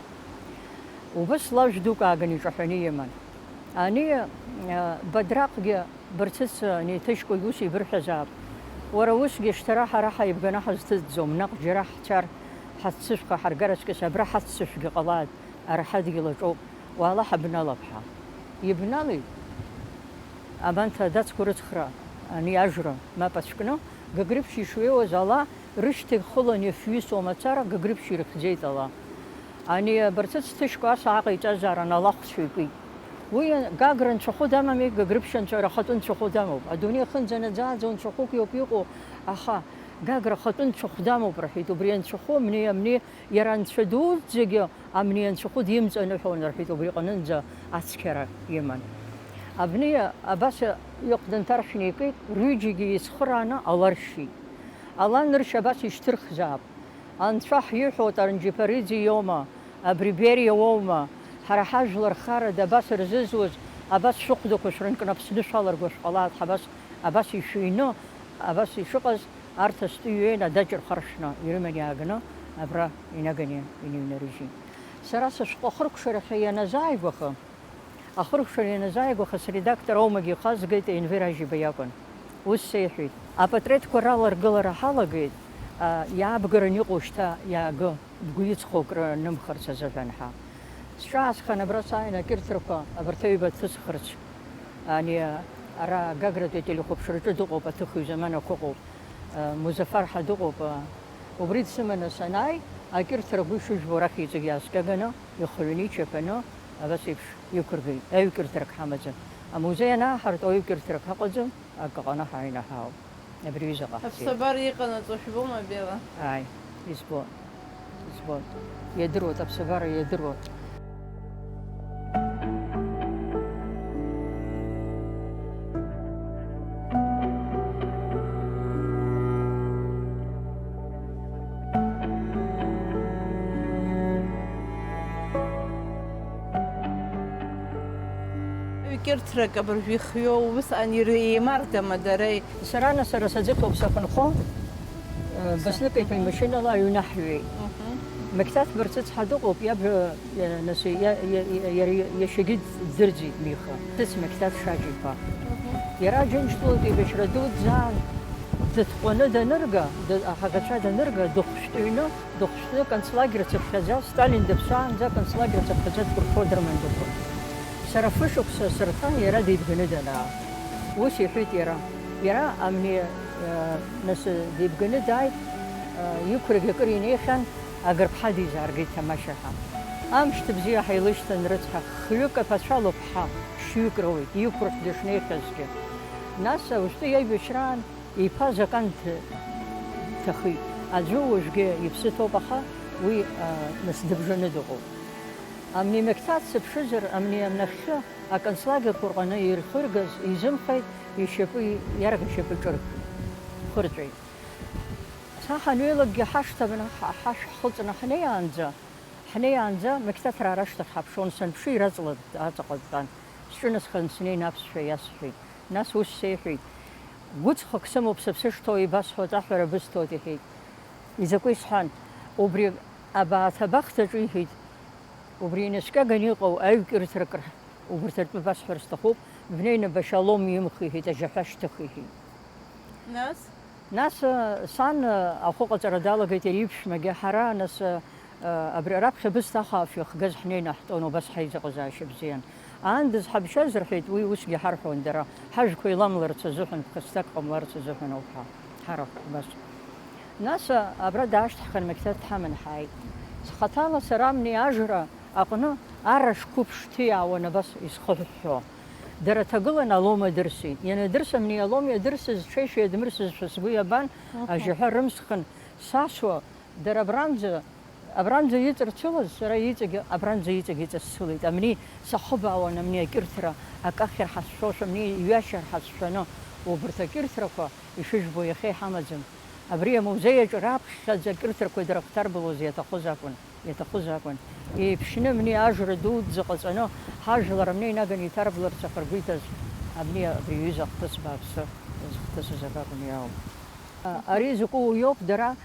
Убас лажә дук ааган иҿаҳәаны иман. Ани, а, Бадраҟгьы Барцыц, ани Ҭышькәагь ус ибырҳәазаап. Уара усгьы шьҭара ҳара ҳаибганы ҳазҭыҵӡом, наҟ џьара ҳцар, ҳаццышәха ҳаргар аҵкыс абра ҳаццышәгьы ҟалааит, ара ҳадгьыл аҿоуп, уаала ҳабналап ҳәа. Ибналеит. Абанҭ адацқәа рыцхра, ани ажра мап ацәкны, Гагрыԥшь ишҩеиуаз ала, рышьҭагь хылан иафҩысуа мацара Гагрыԥшь ирыхьӡеит ала. Ани Барцыц Ҭышькәа ас ааҟаиҵазаарын, алахәцәа икит. Уи Гагра нцәахәы дамами, Гагрыԥшь анцәа-, рахатәы нцәахәы дамоуп. Адунеи ахынӡанаӡааӡо нцәахәык иоуп иҟоу, аха Гагра ахатәы нцәахә дамоуп, рҳәеит. Убри анцәахәы амни, амни, иара анцәа дуӡӡагьы амни анцәахәы димҵаныҳәон, рҳәеит, убри ҟанынӡа ацқьара иман. Абни абас иҟә дынҭаршәны икит, рҩыџьагьы еицхырааны ала ршьит. Ала ныршь абас ишьҭырхзаап. Анцәа ҳиҳәоит, Анџьаԥариӡе иоума, абри Бериа уоума, ҳара ҳажәлар харада абас рзызуз, абас шәыхәдақәа шәрынкны Аԥсны шәаларгәа шәҟалааит, ҳабас, абас ишәины, абас ишыҟаз, арҭ астәы иҩеин, адаҷ рхаршәны ирыман иааганы абра инаганы иныҩнарыжьит. Сара сышәҟәы ахыркәшарахьы ианазааигәаха, Ахыркәшара ианазааигәаха, средактор аумагьы ихазгеит, Енвер Ажьиба иакәын. Ус сеиҳәеит, апатреҭқәа раларгылара ҳалагеит, а, иаабгараны иҟоу шьҭа иаагы, бгәы иҵхо акры нымхарц азыҳәан ҳәа. Сҿаасхан абра сааин акьырҭрақәа абарҭ аҩба ҭысхырц, ани ара Гагратәи ателехәаԥшраҿы дыҟоуп, аҭыхҩы заманақәа ыҟоуп, а, Музафар ҳәа дыҟоуп, а, убри дсыманы санааи, акьырҭра агәы ишыжәбо арахь иҵегь иааскьаганы, ихҩаны, ичаԥаны, абас еиԥш иқәыргеит, аҩкьырҭрак ҳамаӡам. Амузеи анааҳарту аҩкьырҭрак ҳаҟаӡам, акы аҟны ҳааины ҳаауп. Абри аҩыза ҟаҳҵеит. Аԥсабара иҟанаҵо жәбома, Бела? Ааи, избон, избон. Иадыруеит, аԥсабара иадыруеит. Ҩкьырҭрак абыржәы ихҩоу усҟан ир-, еимардама дара? Сара, нас, сара саӡыхьоуп сахьынхо, э, Басныкаиԥа имашьынала аҩны ҳҩеит. Мгм. Мақьҭаҭ Барцыц ҳәа дыҟоуп, иаб, э, нас, иа-, иа-, иа-, иара иашьагьы ддырӡит Миха. Ҭыц Мақьҭаҭ Шаџьиԥа. Мгм. Иара Аџьынџьтәылатә еибашьра дуӡӡаан дыҭҟәаны данырга, д-, аҳаӷацәа данырга, дыхәшәтәыҩны, дыхәшәтәны концлагер цыԥхьаӡа, Сталин дыԥсаанӡа концлагер цыԥхьаӡа дкәыршәо дырман дықәын. Сара фышықәса сырҭан иара деибганы данаа. Ус иҳәеит иара. Иара амни, э, нас, деибганы дааит, э, иқәрагь акыр инеихьан, Агырԥҳа дизааргеит тамашьа ҳәа. Амшьҭа бзиа ҳаилышьҭын рыцҳа, хҩык аԥацәа лыԥҳа, шьҩык роуеит, иқәырхә дышнеихьазгьы. Нас уажәтәи аибашьраан Иԥа Закан д-, дҭахеит. Аӡәы уажәгьы иԥсы ҭоуп, аха уи, а, нас дыбжаны дыҟоуп. Амни Мақьҭаҭ сыԥшызар, амни амнахьхьы аконцлагерқәа рҟны ирхыргаз изымхеит, ишьапы, иарӷьа шьапы ҿырхит, хырҵәеит. Са ҳанҩеилакгьы ҳашҭа бна ҳа-, ҳашә ҳхылҵны ҳнеиаанӡа, ҳнеиаанӡа Мақьҭаҭраа рашҭахь ҳаԥшуан, санԥшы, ираҵла аҵаҟа дтәан. Сҿынасхан снеины аԥсшәа иасҳәеит. Нас ус сеиҳәеит, гәыҵхак сымоуп сыԥсы шҭоу, ибасҳәоит, аҳәара бысҭоит, иҳәеит. Изакәи сҳәан, убри абааҭ абахҭаҿы, иҳәеит, убри инаскьаганы иҟоу аҩкьырҭрак р-, убарҭ ртәы басҳәар сҭахуп, бнеины башьа алом имх, иҳәеит, ажьаҳәа шьҭых, иҳәеит. Нас? Нас, э, сан, э, ахәы ҟаҵара далагеит иара иԥшәмагьы, ҳара, нас, э, э, абри раԥхьа бысҭа ахаафҩы хгаз ҳнеины ҳтәон, убас ҳаизыҟазаашьа бзиан. Аан дызҳабшьаз рҳәеит, уи усгьы ҳарҳәон дара, ҳажәқәа еиламларц азыҳәан, ԥхасҭак ҟамларц азыҳәан ауп ҳәа, ҳарахә убас. Нас, э, абра даашьҭаҳхын, Мақьҭаҭ дҳаман ҳааит. Схаҭала сара амни ажра аҟны арашқәыԥш ҭиаауан абас исхыҳәҳәо. Дара ҭагылан алом адырсит. Ианадырс амни алом иадырсыз, ҽеишәа иадмырсызшәа сгәы иабан, мгм, ажьаҳәа рымсхын сасуа, дара абранӡа, абранӡа иҵарцылаз, сара иҵегь, абранӡа иҵегь иҵасцылеит. Амни сахыбаауан, амни акьырҭра, акахьыр ҳазшәошәа, амни ҩашьар ҳазшәаны, убарҭ акьырҭрақәа, ишыжәбо, иахьа иҳамаӡам. Абри амузеи аҿы раԥхьаӡа акьырҭрақәа дара ахҭарблоз иаҭахыз акәын. Иаҭахыз акәын. Еиԥшьны амни ажра дуӡӡа ҟаҵаны, ҳажәлар амни инаганы иҭарбларц ахыргәиҭаз, амни абри аҩыза ахҭыс бааԥсы зыхҭысыз акакәын иаауп. А, ари закәу уиоуп, дара,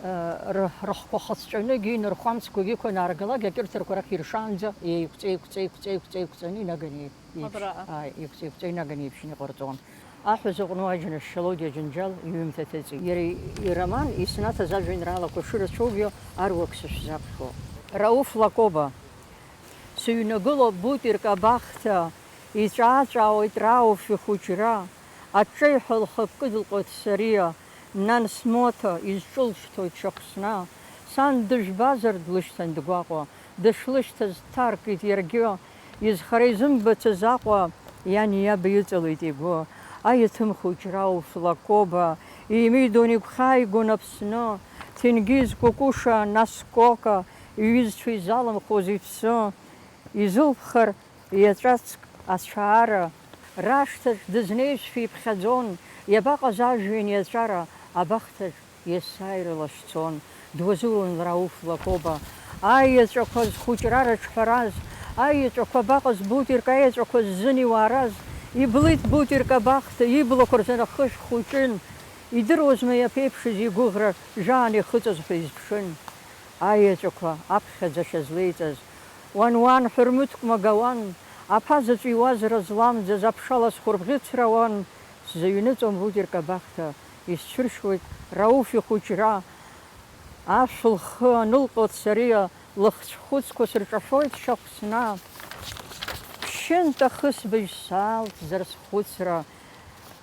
а, р-, рыхқәа хыҵәҵәаны, егьи инырхәамцқәагьы ықәнаргалак, акьырҭарқәа рахь иршаанӡа, еиқәҵа, еиқәҵа, еиқәҵа, еиқәҵа, еиқәҵаны инаганы еиԥш-, абраҟа, ааи, еиқәҵа, еиқәҵа инаганы еиԥшны иҟарҵон. Аҳәа зыҟәну аџьныш Шьалодиа Џьынџьал иҩымҭа ҭыҵит. Иара и-, ироман Иснаҭ азажәеинраалақәа шырацәоугьы аруак сышәзаԥхьо. Рауф Лакоба. Сыҩнагылоуп бутәирк абахҭа, иҵәааҵәаауеит Рауф ихәыҷра, аҿҿеиҳәа лхы акыдылҟьоит Сариа, нан смоҭа изҿылшьҭоит Шьахәсна, сан дыжәбазар длышьҭан дгәаҟуа, дышлышьҭаз дҭаркит иаргьы, изхара изымбацыз Аҟәа, иани иаби иҵалеит игәы. Аиаҭым хәыҷра Уфлакоба, имидон игәхьааигон Аԥсны, Ҭенгиз Кәыкәыша, нас Кока, иҩызцәа изаламхоз иԥсы, изылԥхар иаҵәацк ацәаара, рашҭаҿ дызнеизшәа иԥхьаӡон, иабаҟаз ажәҩан иаҵәара, абахҭаҿ Есааира илашьцон, дуазыруан Рауф Лакоба. Аеҵәақәа зхәыҷра рыҿҳәараз, аеҵәақәа абаҟаз Бутирка аеҵәақәа ззын иуаараз, иблит Бутирка абахҭа, иблақәа рзы ахышә хәыҷын. Идыруазма иаԥеиԥшыз игәыӷра, жәаан ихыҵыз ҳәа изԥшын. Аеҵәақәа аԥхьаӡашьа злеиҵаз, уан-уан ҳәырмыҭкәма гауан, аԥа заҵә иуазара зламӡаз аԥшалас хәырбӷьыцра ауан, сзыҩныҵуам Бутирка абахҭа, исцәыршьуеит Рауф ихәыҷра, ашә лхы анылҟьо Цариа лыхцә хәыцқәа сырҿашәоит Шьахәсна. Ԥшьынтә ахысбыжь саалҵзар схәыцра,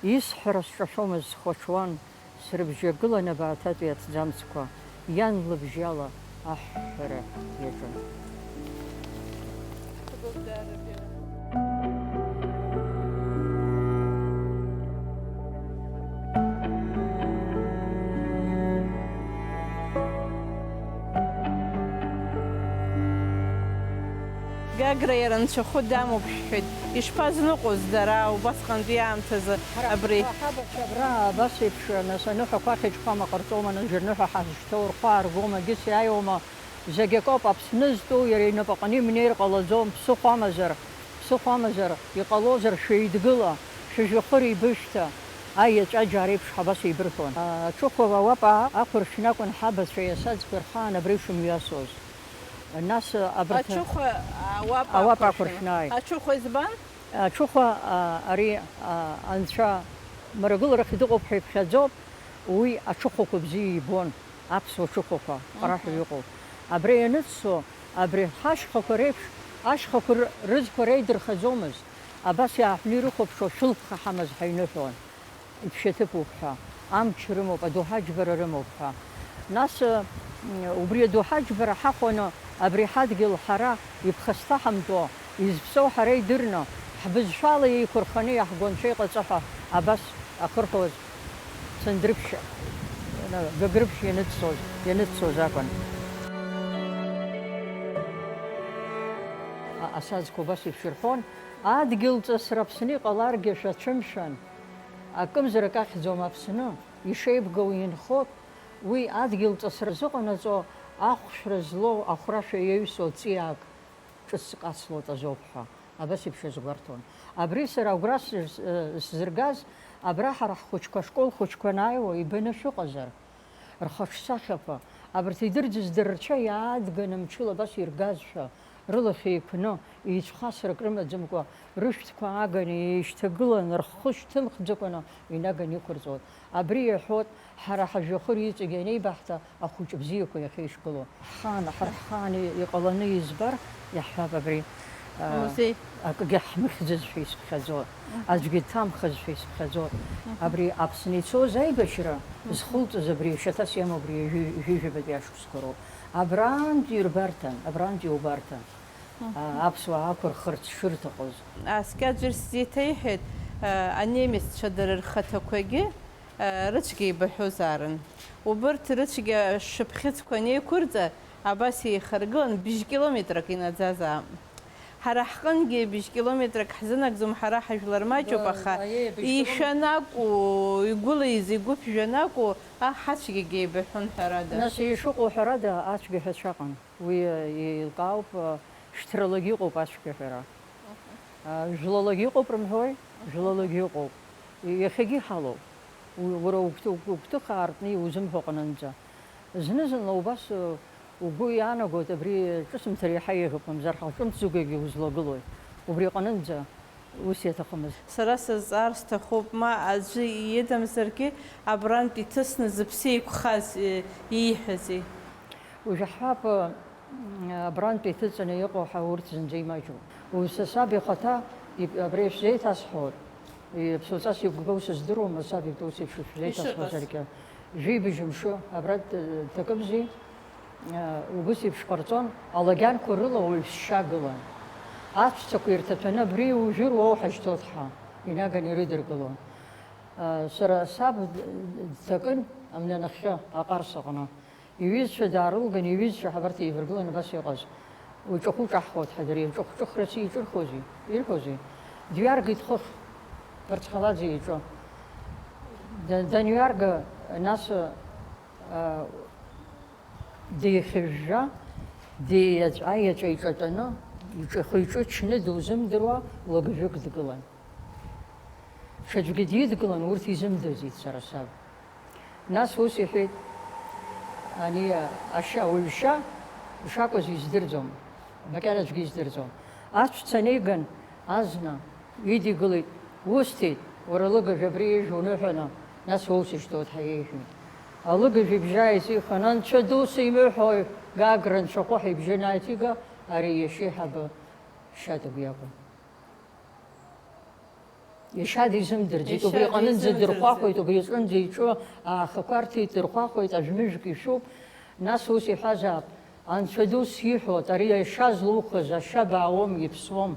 исҳәара сҿашәомызт, схәаҽуан, срыбжьагылан абааҭатәи аҭӡамцқәа, иан лыбжьала аҳәҳәара иаҿын. Гагра иара анцәахәы дамоуп шәҳәеит. Ишԥазныҟәоз дара убасҟантәи аамҭазы абри? Ҳабацәа абра абас еиԥш, нас, аныҳәақәа ахьыжьқәам аҟарҵома, нас, џьарныҳәа ҳазшьҭоу рхәы ааргома, егьыс иааиуама, зегь акоуп, Аԥсны зтәу иара инапаҟны имнеир ҟалаӡом, ԥсыхәа амазар, ԥсыхәа амазар, иҟалозар шәеидгыла, шәыжәҩахыр еибышәҭа, аеҵәа џьара еиԥш ҳабас еибырҳәон. Аҽыхәа ауапа ақәыршәны акәын ҳабацәа иасаӡқәа рхаан абра ишымҩасуаз. Нас абарҭ Аҽыхәа ауапа Ауапа ақәыршәны. ақәыршәны, ааи. Аҽыхәа избан? Аҽыхәа, а, ари, а, анцәа мрагыларахь дыҟоуп ҳәа иԥхьаӡоуп, уи аҽыхәақәа бзиа ибон, аԥсуа ҽыхәақәа, ҟараҳәа Аҳа. иҟоуп. Абра ианыццо, абри ҳашьхақәа реиԥш, ашьхақәа ры-, рызқәа реидырхаӡомызт, абас иааҳәны ирыхәаԥшуа шәылԥха ҳамаз ҳаиныҳәон. Иԥшьаҭыԥуп ҳәа, амч рымоуп, адоуҳаџьбара рымоуп ҳәа. Нас, м, убри адоуҳаџьбара ҳахәаны, абри ҳадгьыл ҳара иԥхасҭаҳамтәо, изԥсоу ҳара идырны, ҳбызшәала еиқәырханы иаҳгәы анцәа иҟаҵа ҳәа абас ахырҳәоз Цандрыԥшь, Гагрыԥшь ианыццоз, ианыццоз акәын. А-, асаӡқәа убас еиԥш ирҳәон, адгьылҵысра Аԥсны иҟаларгьы шәацәымшәан. Акымзарак ахьӡом Аԥсны, ишеибгоу инхоит, уи адгьылҵысра зыҟанаҵо, ахәшәра злоу, ахәрашәа иаҩсуа ҵиаак ҿыцк ацлоит азоуп ҳәа, абас еиԥш азгәарҭон. Абри сара агәра сыз-, сзыргаз, абра ҳара ҳхәыҷқәа ашкол хәыҷқәа анааиуа ибаны шәыҟазар? Рхаҿсахьақәа, абарҭ идырӡыз дара рцәа иаадганы мчыла абас иргазшәа, рылахь еиқәны, еицәхасрак рымаӡамкәа, рышәҭқәа ааганы, еишьҭагыланы, рхы шьҭымхӡакәаны инаганы иқәырҵоит. Абри иаҳәоит, ҳара ҳажәҩахыр иҵегь анеибаҳҭа, ахәыҷы бзиақәа иахьеишгыло. Ҳхаан, ҳара ҳхаан иҟаланы избар, иаҳҳәап абри, а, Музеи. Акгьы ҳмыхьӡызшәа исԥхьаӡо, Мгм. Аӡәгьы дҭамхазшәа исԥхьаӡо. Мгм. Абри Аԥсны ицоз аибашьра Мгм. Зхылҵыз абри шьаҭас иамоу абри ҩажәи-, ҩажәижәабатәи ашықәсқәа роуп. Абрантә ирбарҭан, абрантә иубарҭан. Мгм. А, аԥсуаа ақәырхырц шырҭахыз. Аскьаӡ ҩыр сзеиҭеиҳәеит, а, анемеццәа дара рхаҭақәагьы, а, рыцәгьа еибаҳәозаарын. Убырҭ рыцәгьа шыԥхьыӡқәа анеиқәырҵа, абас еихаргылан, бжь километрак инаӡазаап. Ҳара ҳҟынгьы бжь километрак ҳзынагӡом, ҳара ҳажәлар маҷуп, Ба-, аха аиеи, бжь километр- ишәан акәу, игәылеиз, игәыԥжәан акәу, аҳ ацәгьагьы еибаҳәон, ҳәарада. Нас ишыҟоу, ҳәарада, ацәгьа ҳәа цәаҟан. Уи, э, еилкаауп, э, шьҭралагьы иҟоуп ацәгьаҳәара. Аха. А, жәлалагьы иҟоуп рымҳәои? Аха. Жәлалагьы иҟоуп. И-, иахьагьы иҳалоуп. У-, уара угәҭы-, угәҭыха аартны иузымҳәо ҟнынӡа. Зны-зынла убас, э, угәы иаанагоит, абри ҿысымҭыр иаҳа еиӷьуп, мамзар ҳа ҿымҭӡакәагьы узлагылои? Убри ҟнынӡа ус иаҭахымызт. Сара сазҵаар сҭахуп, ма аӡәы иедамзаргьы абрантә иҭысны зыԥсы еиқәхаз, э, ииҳәази? Уажәы ҳҳәап, м, абрантә иҭыҵны иҟоу ҳәа урҭ зынӡа имаҷуп. Уажә са саб ихаҭа, иб-, абри шәзеиҭасҳәоит, иԥсуаҵас игәгоу сыздыруам, саб ибтәу сеиԥш шәзеишыҟаз. Шәзеиҭасҳәозаргьы. Жәибжь мшы абра д-, дҭакымзи? Угәы сеиԥш ҟарҵон, алагьанқәа рыла уаҩ сшьа гылан. Аҵәцақәа ирҭаҭәаны абри уажәы руоу ҳашьҭоит ҳәа, инаганы ирыдыркылон. Сара саб дҭакын амнанахьы аҟарс аҟны. Иҩызцәа даарылган, иҩызцәа ҳәа абарҭ еиваргыланы абас иҟаз. Уи ҿахәы ҿаҳхуеит ҳәа дара еиҿыхә-ҿыхрас еиҿырхуазеи, ирҳәозеи? Дҩаргеит хыхь, Барцхалаӡе иҿы. Да-, данҩарга, нас, Деихьыжәжәа, деиаҵәа-иаҵәа иҿатәаны, иҿы-, ихы-иҿы чны дузымдыруа лыгажәык дгылан. Ҽаӡәгьы дидгылан, урҭ изымдырӡеит сара саб. Нас ус иҳәеит, ани ашьа, ауаҩ шьа ишакәыз издырӡом, макьана аӡәгьы издырӡом. Ацәца неиган, азна идикылеит, усҭеит, уара лыгажә абри ижә уныҳәаны, нас уоусышьҭоит ҳәа иеиҳәеит. Алыгажә ибжьы ааиҵихын, анцәа ду симыҳәои, Гагра анцәахәы ҳәа ибжьы анааиҵига, ари иашьеиҳабы Шьаҭагә иакәын. Иашьа дизымдырӡеит, убри Иашьа иҟынынӡа дизымдырӡеит. Дырхәахәеит, убри иҟынӡа иҿы аахақәа рҭеит, дырхәахәеит, аӡә мыжәк ишәуп, нас ус иҳәазаап, анцәа ду сиҳәоит, ари иашьа злухыз ашьа баауам, иԥсуам,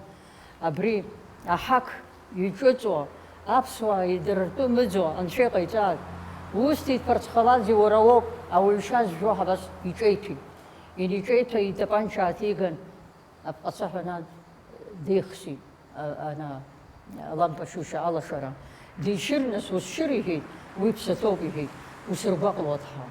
абри аҳақ иҿыҵуа, аԥсуаа идыртәы мыӡуа анцәа иҟаиҵааит. Усҭеит Ԥарцхалаӡе уара уоуп, ауаҩ шьа зжәуа ҳабас иҿеиҭәеит. Иниҿеиҭәа итапанча ааҭиган, Апҟацаҳәа ана деихсит, а-, ана, алампа шәушьа алашара. Дишьыр, нас, усшьыр, иҳәеит, уи ԥсаҭоуп, иҳәеит, усыргәаҟлоит ҳәа.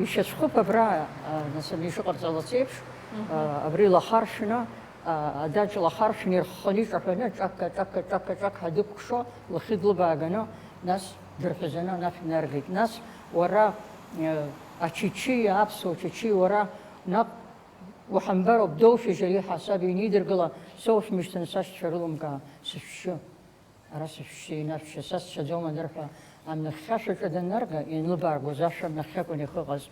Ишьацәхыԥ абра, а, нас, ишыҟарҵалац еиԥш, Мгм. а, абри лахаршәны, а, адаҷ лахаршәны ирхханы иҿаҳәаны, ҿакка, ҿакка, ҿакка, ҿак ҳәа дықәкшо, лахьы длыбааганы, нас дырҳәазаны анахь инаргеит. Нас уара, э, ачычи, аԥсуа чычи, уара наҟ Уҳамбароуп, доушәыжь ари ҳасаб инидыркыла, соушәмышьҭын сашьцәа рылымкаа, сышәшьы. Ара сышәшьы, инашәшьы, са сцаӡом анырҳәа, амнахьхьи ашәаҿы даннарга, ианлыбааргоз ашә амнахьхьакәын ихыҟаз.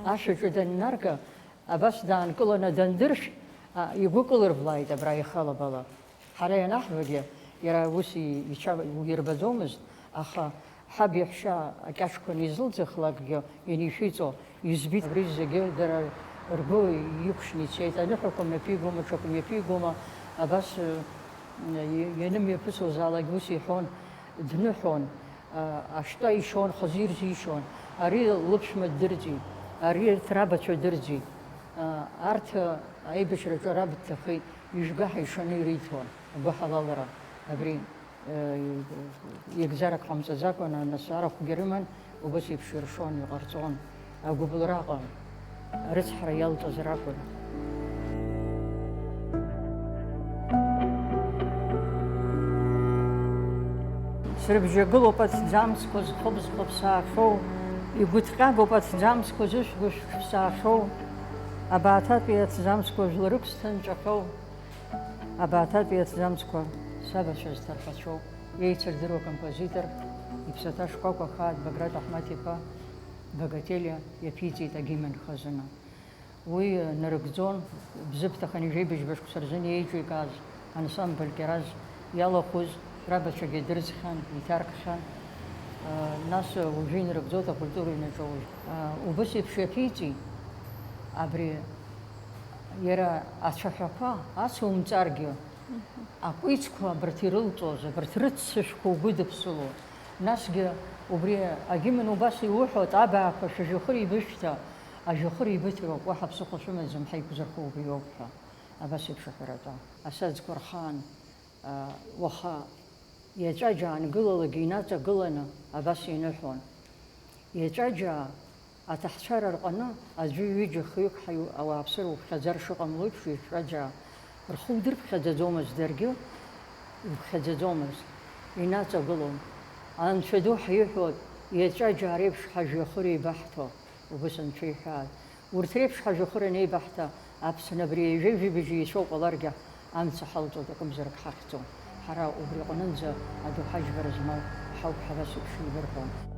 Аха. Ашәаҿы даннарга, абас даанкыланы дандыршә, а, игәы кылырблааит абра ихалабала. Ҳара ианаҳбогьы, иара ус и-, ича-, ирбаӡомызт, аха ҳаб иаҳәшьа акьаҿқәа анизылӡахлакгьы ианишәиҵо, избит. Абри зегьы дара ргәы иқәшьны ицеит. Аныҳәақәа мҩаԥигома, ҽак мҩаԥигома, абас, э, и-, ианымҩаԥысуазаалак ус иҳәон, дныҳәон, а, ашьтәа ишьон, хазы ирзишьуан. Ари лыԥшәма ддырӡит, ари арҭ рабацәа дырӡит. А, арҭ, а, аибашьраҿы раб дҭахеит, ижәга ҳаишаны ириҭон, агәыҳалалра абри. Егьзарак ҟамҵаӡакәа, нас арахәгьы рыман, убас еиԥш иршон, иҟарҵон, агәыбылра ыҟан, арыцҳара иалҵыз ракәын. Срыбжьагылоуп аҭӡамцқәа зхыб-зхыԥсаахьоу, игәыҭҟьагоуп аҭӡамцқәа зышәгәышә ԥсаахьоу, абааҭатәи аҭӡамцқәа жәларык зҭынҵәахьоу. Абааҭатәи аҭӡамцқәа сабацәа зҭарԥацәоуп, еицырдыруа композитор, иԥсаҭа шкәакәа хааит Баграт Аҳмаҭ-иԥа, Багателиа иаԥиҵеит агимн хазына. Уи нарыгӡон, Бзыԥҭа Ханижәеибыжьба шықәса рзын иеиҿикааз ансамбль Кьараз иалахәыз рабацәагьы дрыцхьан, иҭаркхьан. Нас уажәы инарыгӡоит акультура ҩнаҿы уажә. Убыс еиԥш иаԥиҵеит абри. Иара ацәаҳәақәа ацумҵаргьы, акәицқәа абарҭ ирылҵуаз, абарҭ рыццышәқәа угәыдыԥсыло. Насгьы убри агимн убас иуҳәоит, абаақәа шәажәахыр ибышәҭа, ажәахыр ибыҭроуп, уаҳа ԥсыхәа шәымаӡам, ҳаиқәзырхо убриоуп ҳәа, абас еиԥш аҳәаратәы. Асаӡқәа рхаан, а, уаха иаҵәаџьаа ангылалак инаҵагыланы абас иныҳәон. Иаҵәаџьаа Аҭаҳцәара рҟны аӡәы ҩыџьа хҩык ҳаиу-, ауааԥсыра уԥхьаӡар шыҟамло еиԥш, иаҵәаџьаа рхы удырԥхьаӡаӡомызт, даргьы ирԥхьаӡаӡомызт, инаҵагылон. Анцәа ду ҳиҳәоит, иаҵәаџьаа реиԥш ҳажәҩахыр еибаҳҭо, убыс Анцәа иҳәааит. Урҭ реиԥш ҳажәҩахыр анеибаҳҭа, Аԥсны абри ҩажәи жәибжь еицәоу ҟаларгьы, амца ҳалҵуеит, акымзарак ҳахьӡом. Ҳара убри аҟнынӡа адоуҳа џьбара змоу ҳауп ҳәа абас еиԥш еибырҳәон.